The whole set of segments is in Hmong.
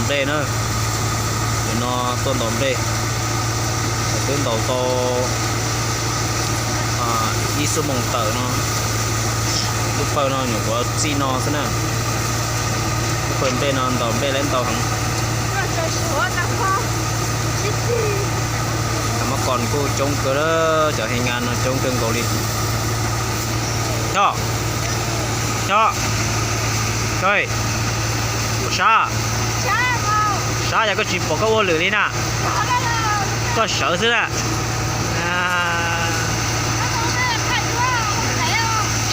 Nplej na, nim no tuaj ntaus nplej, twb ntaus tau ib xuab moos tawm no. Lub pawg no nyuam qhuav txij no xwb na. Lub pawg nplej no ntaus nplej lawv ntau heev. Cov mab koos kuj coob kawg, cov hees ngas no coob kawg nkaus li. Nyob, nyob, sab, sab yog koj tsis pom koj ua lwm li na, koj sawv xwb na.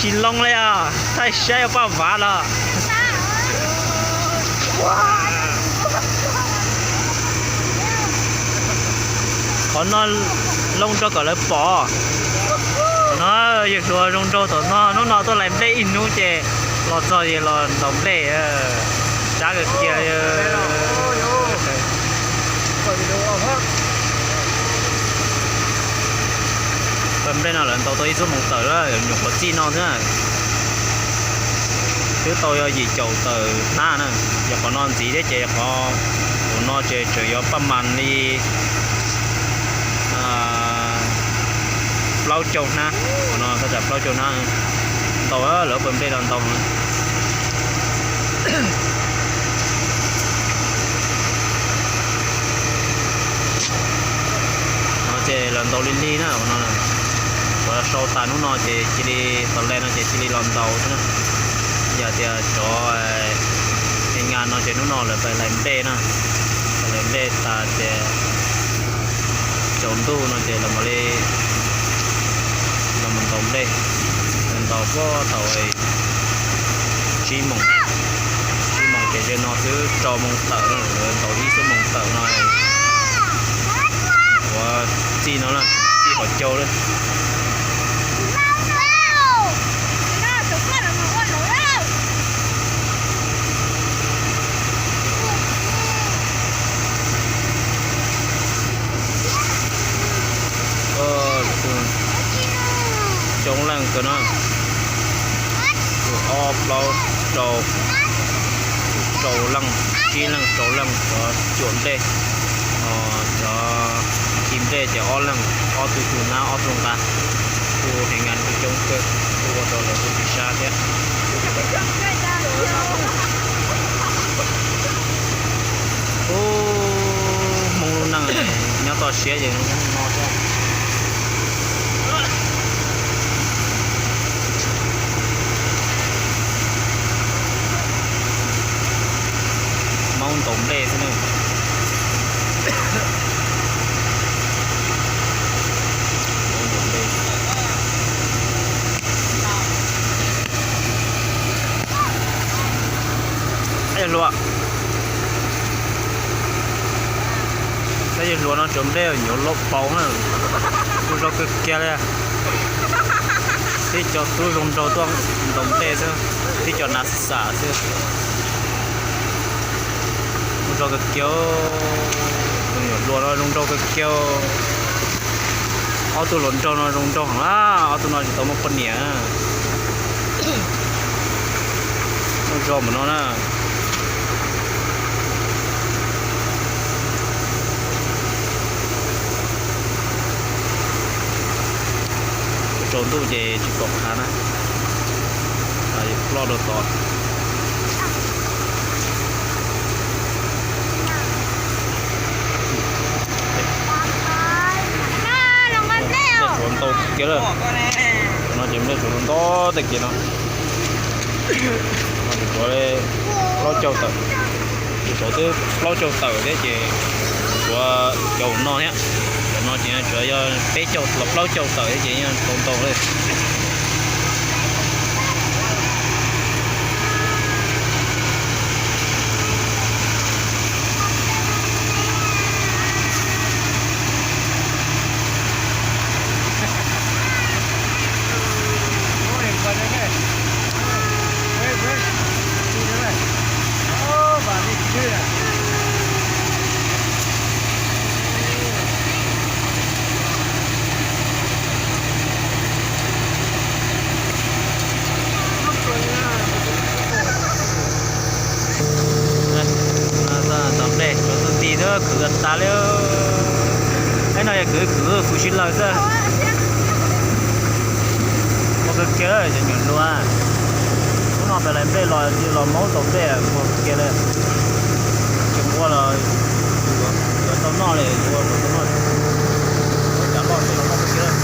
Tsis loo li os, thaij saib ua paj vav los. Qhov no loo rau kom lawv pom. Qhov no yawg hluas zoo nraug tom no, hnub no tuaj lais nplej ib hnub ces los txog ces los ntaus nplej. Sab kawg kiag. Pawg nplej no lawv ntaus tau ib xuab moos tawm, nyuam qhuav txij no xwb na. Twb tau yog yim caum tawm hnab na. Yog qhov no ntxiv thiab ces qhov, qhov no ces tseem yuav paj mas li plaub caug hnab. Qhov no thaj tsam plaub caug hnab. Ntau, lawv pawg nplej no ntau. No ces los ntaus li lig na, qhov no, qhov sau tas hnub no ces cia li, tas li no ces cia li los ntaus xwb na. Yog tias cov hees ngas no ces hnub no lawv lais nplej na, lawv lais nplej tas ces tsaus ntuj no ces lawv mam li los mus ntaus nplej, ntaus puag thaum tsib moos, tsib moos ces ze no twb rau moos tawm no, lawv ntaus ib xuab moos tawm no. Ua txij no na, txij qhov caug lawm. Coob leej kawg no, ob plaub rau, rau leej, tsib leej rau leej cov cuam nplej, cov khi nplej ces ob leeg, ob tug tug nab ob tug nqa, kuj heev nkas kuj coob kawg, kuj ua rau lawv kuj tsis sab thiab. Ub, Hmoob lub neej nyob toj siab ces no xwb. Hmoob ntaus nplej xwb na. Yawg hluas, yawg hluas no tsuav nplej nyuav loj paus na, ua zog kawg kiag li. Tib co tub zoo nraug tuaj ntaus nplej xwb, tib co nav xam xwb. Ua zog kawg kiag, tus nyuam hluas no zoo nraug kawg kiag. Ob tug hluas nraug no zoo nraug heev na, ob tug no tsis tau muaj poj niam. Ua zog npaum no na. Tsaus ntuj ces tsis pom qab na, ploj rau tod. Nplej tsuav ntau kiag lawm. No ces nplej tsuav ntau tag kiag no. Tsuav plaub caug tawm, tsuav twb plaub caug tawm thiab ces tsuav cov no thiab. Cov no ces tsuav yog peb caug los plaub caug tawm thiab ces yeej tau ntau li. Khwv tas li. Ib no yog khwv khwv kuv sib laws xwb. Ua kawg kiag cov nyuam luag. Hnub no pem lawv nplej los los maub tau nplej ua kawg kiag li. Tsis ua los yuav tau noj li, ua tau noj. Ua cas loj nplej los loj kawg kiag.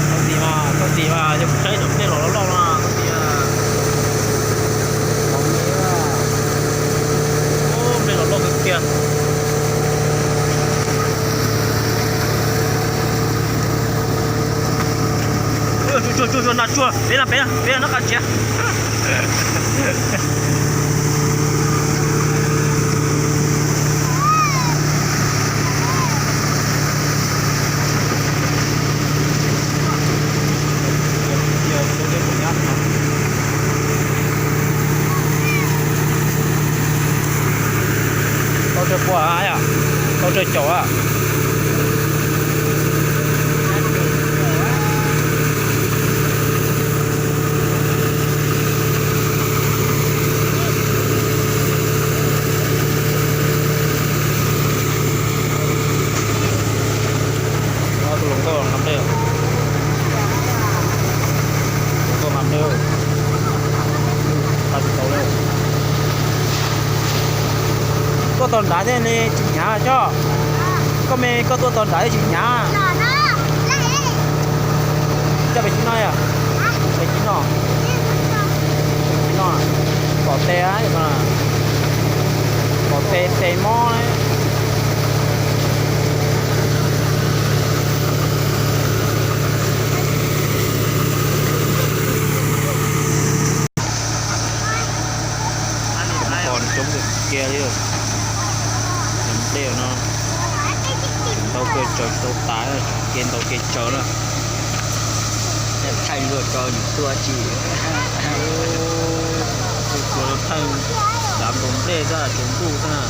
Tau tim mas, tau tim mas, yog kuv saib cov nplej los loj loj no tau tim. Nplej los loj kawg kiag. Tsuag tsuag tsuag, nas tsuag, peb na peb na peb na, noj qab tshiab. Tau tsawg pua, tau tsawg caum a? Tus hluas nkauj nqa nplej, hluas nkauj nqa nplej, nqa tsis tau li. Tuaj tau nrad thiaj li tsis hnyav choj. Koj me koj tuaj tau nrad thiaj tsis hnyav. Coj pes tsib no yom? Pes tsib no. Pes tsib no. Pom tes, pom tes tes mob. Cov mos kos coob kawg kiag li. Cov nplej no ntau kev tsawv tsis tau tas, kev ntau kev tsawv na. Thaij luag rau YouTube tsis. Tsuas thaij xav nkaus nplej xwb, tsuas ntuj xwb na.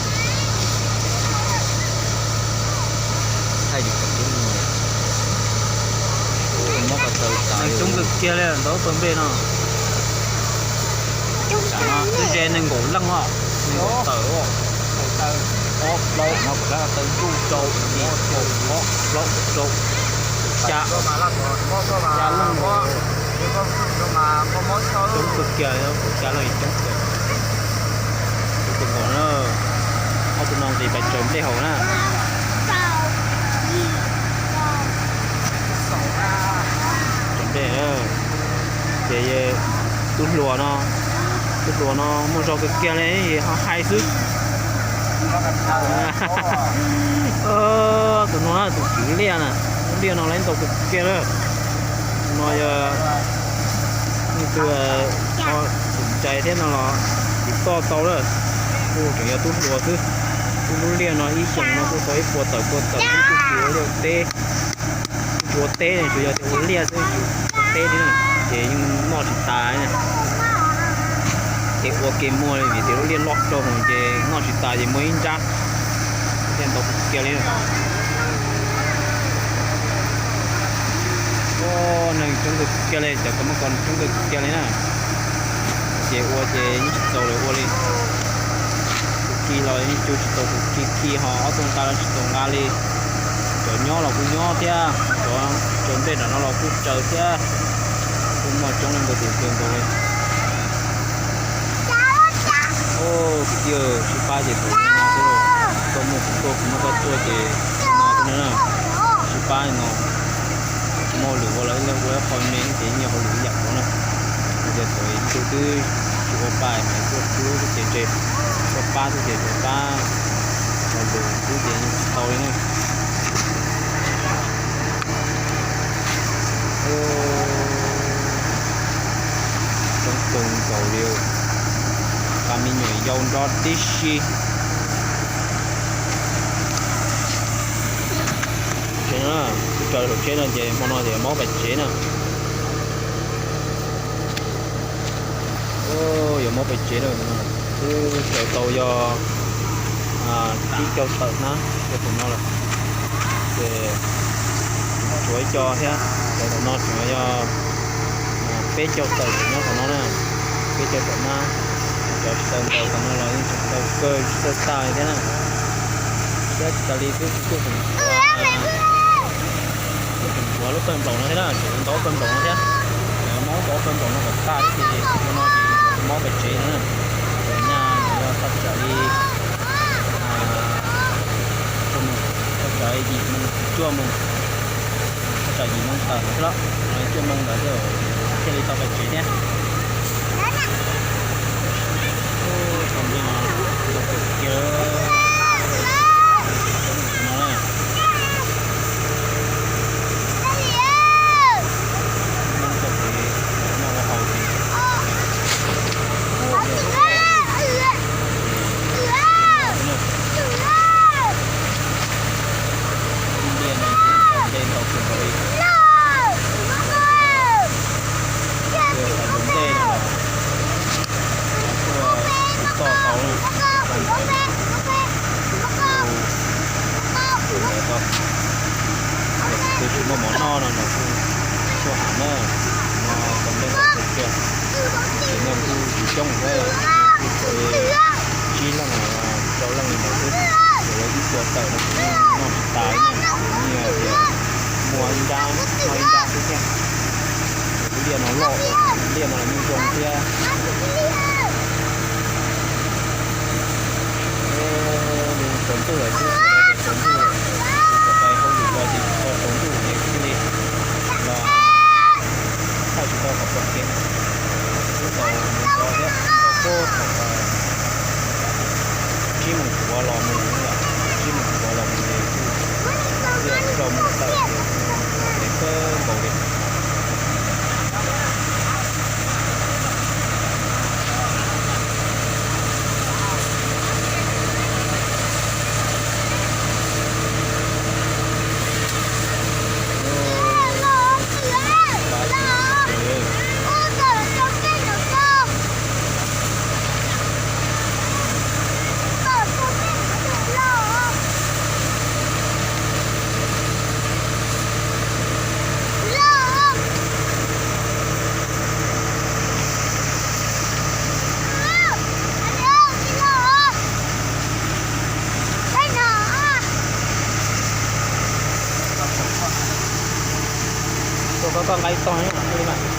Thaij tsis tau tub no. Mob ko taw tas. Neeg coob kawg kiag li ntau pawg nplej no. Twb ze nees nkaum leej os, nees nkaum tawm os. Ob plaub no kuv tab taw ntuj rau, ob plaub rau, xya, xya leej os. Coob kawg kiag, xya leej coob kawg. Ob tug nkaus na, ob tug no nqis pais tsaws nplej haus na. Tsaws nplej, ces tub hluas no, tub hluas no muaj zog kawg kiag li, ho hais xwb. Tus no na, tus kwv liaj na, lub liaj no lawv ntau kawg kiag lawm. No yog tus ho xum cai thiab no los tsis toj tau lawm. Kuj tseem yog tub hluas xwb. Kuj lub liaj no ib xyoos no kuj tau ib puas tawm puas tawm xwb, kuj tsis ua liaj teb. Kuj tsis ua teb, tsuas yog tias ua liaj xwb, tsis ua teb li na, ces yeej noj tsis tas na. Ces ua kev muag li vim tias lub liaj loj rau ces noj tsis tas ces muag ib nrab. Thiaj ntau kiag li. Neeg coob kawg kiag li, cov kab mob ko coob kawg kiag li na. Ces ua ces yeej tsis txaus lawv ua li. Tus khi los yeej cug tsis tau, tus khi khi ho ob tug nqa los tsis tau nqa li. Cov nyob los kuj nyob thiab, cov tsaws nplej nram no los kuj tsaws thiab. Kuj muaj coob leej ntau tus kawg nkaus li. Kwv tij, sib pab ces tus no xwb, koj muaj kuv tuaj, kuv muaj koj tuaj ces no xwb na. Sib pab no, muaj hauj lwm ua los ua ib qho me ces yeej yog hauj lwm ib yam nkaus na. Yog tias thaum ib tug twb tsis ua pa mas tuaj rub xwb ces tseg, tuaj pab xwb ces tuaj pab, hauj lwm xwb ces yeej tsis tau li na. Coob kawg nkaus li, pab me nyuam yaus nrog tib si. Tsheb no, kuv tsaws saum tsheb no ces hmo no ces mob pais tsev na. Yuav mob pais tsev na. Kuv tsaws tau yog tsib caug tawm hnab rau thaum no lawm. Ces tshuav ib co thiab, tsaws thaum no tseem yog peb caug tawm nyob thaum no na. Peb cov tom no, cov tsis tau ntaus tom no los yeej tseem ntaus kawg tsis txawj tag li thiab na. Thiab tsis tas li xwb kuj tseem tshuav, kuj tseem tshuav lub pawg nplaum no thiab na, tseem ntaus pawg nplaum no thiab. Mob ntaus pawg nplaum no kom tag thiab ces hmo no ces mob pem tsev no na. Nyaj yuav thaj tsam li cuaj moos, thaj tsam yim moos, cuaj moos, thaj tsam yim moos tawm no xwb los cuaj moos ntawd thiaj li tau pem tsev thiab. Tus no na, noj ua haus ces liaj no nte ntau kawg nkaus li. Yog hais lus ntej no los tuaj txog tau na, tus ntawd tau, tus ntawd tau, yog tus twg tsis muaj mov noj no los kuj tuaj hauv na, no tau ntej ntau kawg kiag. Ces no kuj tsis coob thiab, kuj tsib leeg los rau leej li ntawd xwb. Ces lawv ib txhia tawm no kuj noj tsis tas li na, kuj nyias tias muaj ib nrab noj ib nrab xwb thiab. Ces lub liaj no loj, liaj no los yeej zoo thiab. Tsaus ntuj lawm xwb, tsaus ntuj lawm, kuv txawm pais hauj lwm los ces tsis tau tsaus ntuj ces kuv thiaj li los thaij tsis tau qhov txoj kev. Twb tau mus nrov thiab, nrov puag thaum tsib moos tsuav los mus yom, tsib moos tsuav los mus ces kuj liaj plaug mus tawm ces kuj nrov ntev kawg nkaus li. Koj, koj nqa ib tog li mas.